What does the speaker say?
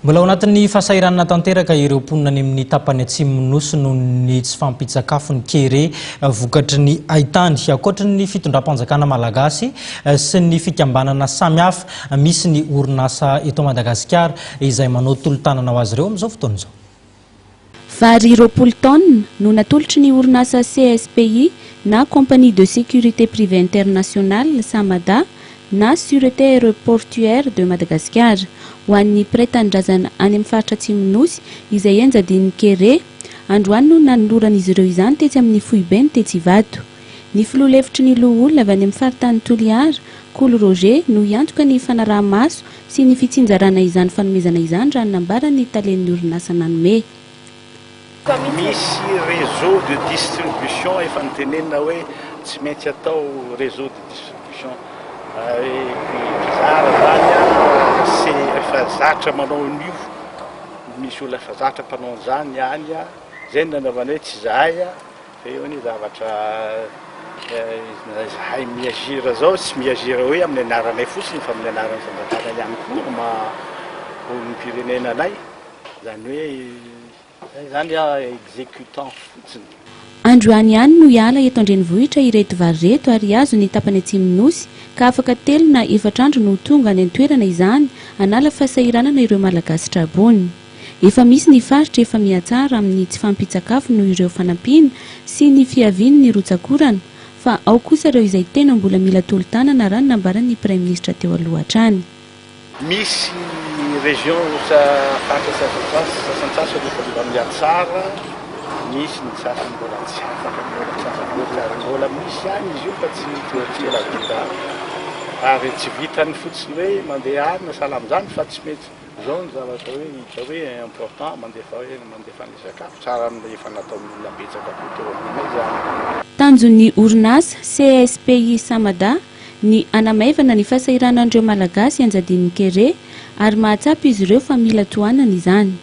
Mbola ao anatin'ny fahasahiranana tanteraka ireo mponina any amin'ny tapany atsimon'ny Nosy noho ny tsy fahampian-tsakafon'ny kere vokatry ny haintany. Ankoatry ny fitondram-panjakana malagasy sy ny fikambanana samihafa, misy ny orinasa eto Madagasikara izay manao tolo-tanana ho azy ireo amin'izao fotoana izao. Vary 20 taonina no natolotry ny orinasa CSPI na Compagnie de Sécurité Privée Internationale Samada na Sûreté Aéroportuaire de Madagascar ho an'ny mpiray tanindrazana any amin'ny faritra Atsimon'ny Nosy izay enjadian'ny kere. Androany no nanoloran'izy ireo izany tetsy amin'ny foibeny tetsy Ivato. Ny filoha lefitry ny loholona avy any amin'ny faritanin'i Toliara, Kolo Roger, no hiantoka ny fanaraha-maso sy ny fitsinjarana izany fanomezana izany raha ny nambaran'ny talen'ny orinasa nanome. Misy réseau de distribution efa notenenina hoe tsy maintsy atao réseau de distribution mpizara zany an, c'est efa zatra manao an'io, misy olona efa zatra mpanao an'izany any an, zay no nanaovana hoe tsy izahay an. Fa eo anie zavatra izahay mi-agir zao, tsy mi-agir hoe amin'ny anaranay fotsiny fa amin'ny anaran'ny fanjakana ihany koa no maha olom-pirenena anay, izany hoe izay zany aho exécutant fotsiny. Androany ihany no hiala eto an-drenivohitra ireto vary ireto ary hihazo ny tapany atsimon'ny Nosy ka afaka telo na efatra andro no ho tonga any an-toerana izany hanala fahasahiranana ireo Malagasy tra-boina. Efa misy ny faritra efa mihatsara amin'ny tsy fahampian-tsakafo noho ireo fanampiana sy ny fiavian'ny rotsak'orana fa ao kosa ireo izay tena mbola mila tolo-tanana raha ny nambaran'ny Praiminisitra teo aloha hatrany. Misy région sa faritra sasantsasany efa mba mihatsara, misy ny sasany mbola tsy afaka, mbola tsy afa-mihoatra ary mbola misy ihany izy io fa tsy mbola vita ary tsy vitan'ny fotsiny hoe mandeha any na sahala amin'izany fa tsy maintsy Zao ny zavatra hoe hita hoe important mandefa hoe mandefa an'ilay sakafo, tsara amin'ilay efa nataon'ny olona betsaka koa teo alohanay izany. Tanjon'ny orinasa CSPI Samada ny hanamaivana ny fahasahiranan'ireo Malagasy ianjadian'ny kere ary mahatsapa izy ireo fa mila tohanana izany.